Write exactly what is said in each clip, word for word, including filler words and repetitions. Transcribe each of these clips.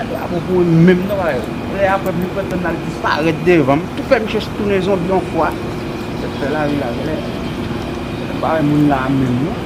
Bravo pou mwen menm non, bagay. Lè apre m vin pran tan nan disparèt devan m. Tou fè m chèche tounen zonbi yon fwa. Sa k fè lavi la, genlè m pa wè moun la menm non.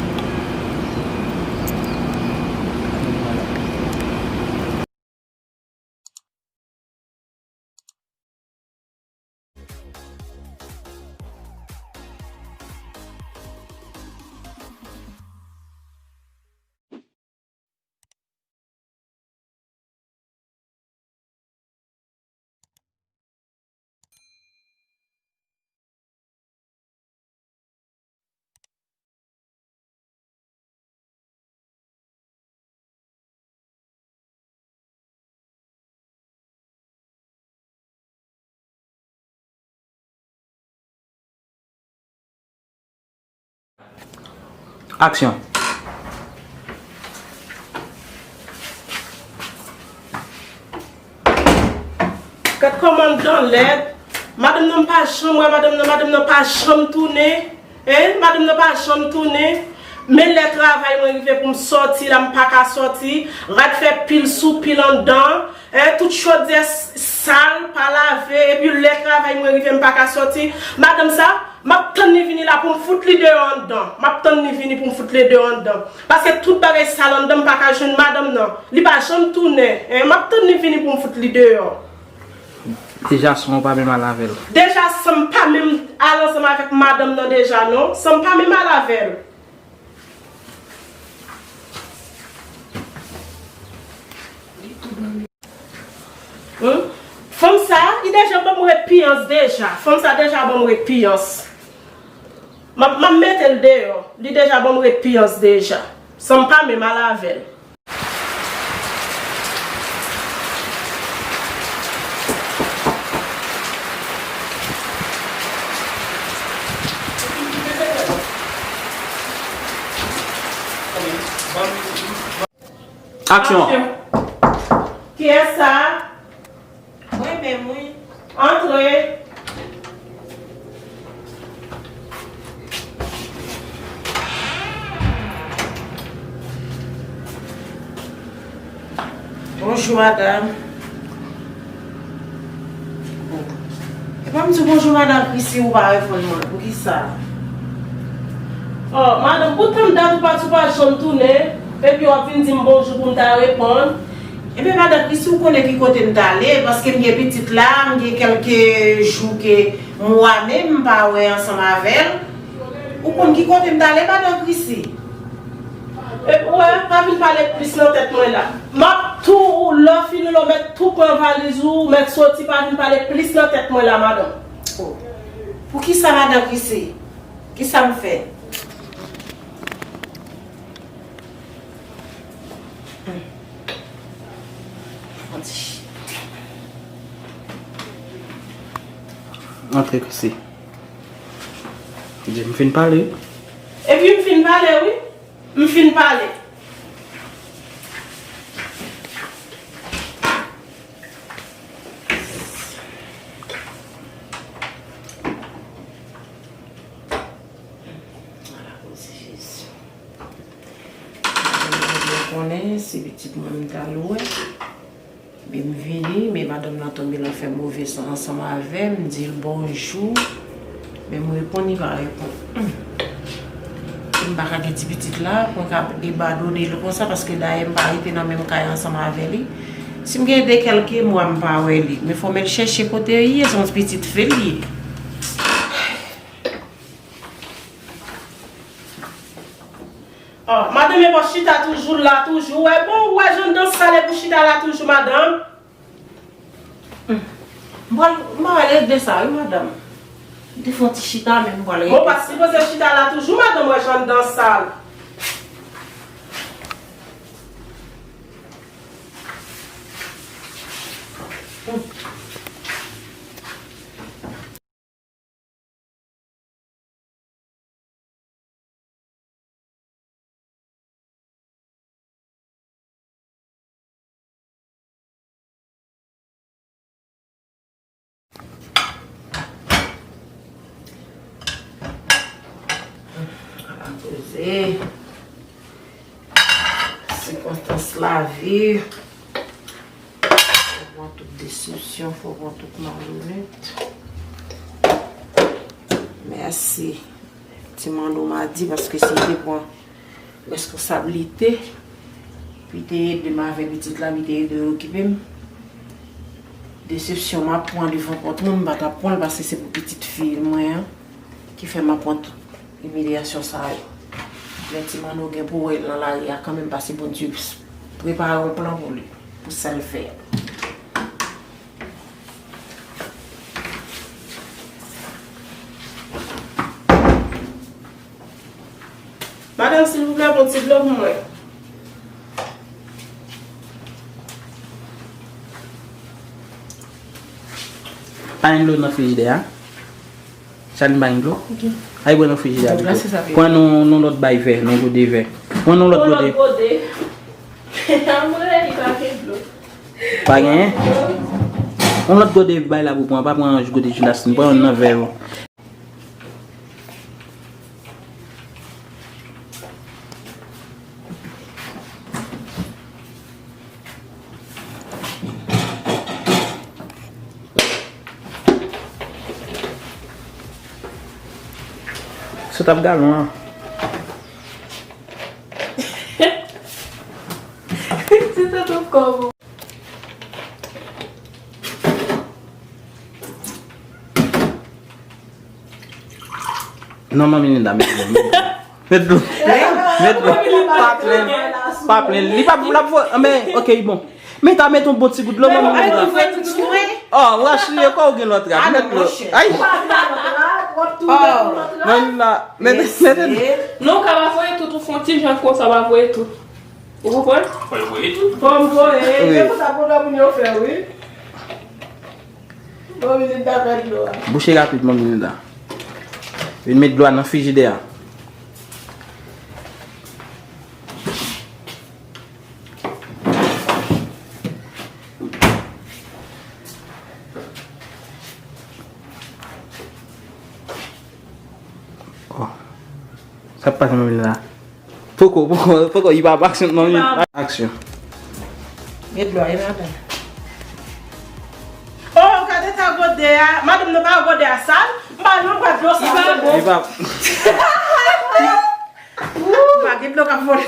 Aksyon. Gad kòman anndan lèd. Madanm nan m pa janm wè madanm nan, madanm nan pa janm tounen. Hein? Madanm nan pa janm tounen. Men lè travay mwen rive pou m sòti la, m pa ka sòti. Rad fè pil sou pil anndan. Hein? Tout chodyè s-, sal, pa lave. Epi lè travay mwen rive, m pa ka sòti. Madanm sa, m ap tann li vini la pou m fout li deyò anndan. M ap tann li vini pou m fout li deyò anndan. Paske tout bagay sal anndan, m pa ka jwenn madanm nan. Li pa janm tounen. Hein? M ap tann li vini pou m fout li deyò. Deja san w pa menm al avè l. Deja san m pa menm al ansanm avèk madanm nan deja non. San m pa menm al avè l. Hmm? Fanm sa, li deja ban m repiyans deja. Fanm sa deja ban m repiyans. M ap, m ap mete l deyò. Li deja ban m repiyans deja. San m pa menm al avè l. Aksyon. Aksyon. Kiyès sa? Mwen menm, wi. Antre. Bonjou, madanm. Epa m di w bonjou, madanm Chrissy, ou pa reponn mwen. Poukisa? Oh, madanm, poutan dat ou pa, ou pa janm tounen, epi w ap vin di m bonjou pou m ta reponn. Ebyen, madanm Chrissy, ou konnen ki kote m t ale, paske m gen pitit la, m gen kèlke jou ke mwa menm m pa wè ansanm avè l. Ou konn ki kote m t ale, madanm Chrissy? Epi, wè, pa vin pale plis nan tèt mwen la. M ap tou, lè w fini la, w mèt tou pran valiz ou, w mèt soti, pa vin pale plis nan tèt mwen la, madanm. Oh. Poukisa, madanm Chrissy? Kisa m fè? Antre, Chrissy. Di m fin pale. Epi m fin pale, wi. M fin pale. Ala koze Jezi. Mwen konnen se pitit mwen m t al wè. Men m vini, men madanm nan tonbe nan fè move san ansanm avè m, m di l bonjou. Men m reponn, li pa reponn. Humm. M pa ka gen ti pitit la, pou m ka abandone l konsa, paske dayè m pa rete nan menm kay ansanm avè li. Si m gen de kèlke mwa m pa wè li, men fò m al chèche kote l ye, se yon pitit fi l ye. Ah, madanm, epa w chita toujou la, toujou. Wè, bon, ou wè jan anndan sal epi w chita la toujou, madanm. Hmm. M pral, m pral regle sa, wi, madanm. M te fè yon ti chita, men m pral regle sa. Bon, ou pa t sipoze chita la toujou, madanm, wè jan anndan sal. Hmm. Ala koze. Sikonstans lavi. Desepsyon, fò pran tout malonèt. Mèsi. Ti Manno m a di, paske si te pran responsablite, pi te ede m avè pitit la, pi te ede okipe m. Desepsyon m ap pran devan pòt mwen, m pa t ap pran l paske se pou pitit fi mwen an ki fè m ap pran tout imilyasyon sa yo. Men Ti Manno gen pou wè l nan lari a kanmenm, paske Bondye prepare yon plan pou li, pou sa l fè a. Madanm, silvouplè, pran ti dlo pou mwen. Pa gen dlo nan frijidè a? Charline pa gen dlo? Ok. Ay, pran nan frijidè a pito. Pran non, non lòt bay vè, non gode vè. Pran non lòt gode. Yon lòt gode. Anmwey, pa gen dlo. Pa genyen? Yon lòt gode bay la pou pran, pa pran gode Julastin, pran yon nan vè yo. Sot ap galon an. Se tankou kòb. Non, manmi Linda, met dlo, met dlo. Met dlo. Met dlo. Pa plenn. Pa plenn. Li pa pou l ap voye. Men, ok, bon. Men ta met yon bon ti gout dlo, manmi Linda. Oh, w a chire kò ou gen lòt rad. Met dlo. Ay. Manmi Linda, met, met. Non, ka pa voye tout, ou fè yon ti jan konsa, pa voye tout. Ou konprann? Fò l voye tou. Fò m voye. Wi. Se konsa pwogram moun yo fè, wi. Bon, vin ta fè dlo a. Bouche rapid, manmi Linda. Vin met dlo a nan frijidè a. Oh. Sa k pase, manmi Linda? Poko, poko, poko, li pa aksyon, non, li aksyon. Met dlo a, e madanm. Oh, gade ta gode a. Madanm, nou pa gode a sal. M pa, nou pa dlo sal. Li pa bon. Li pa. Ou pa gen dlo k ap vole.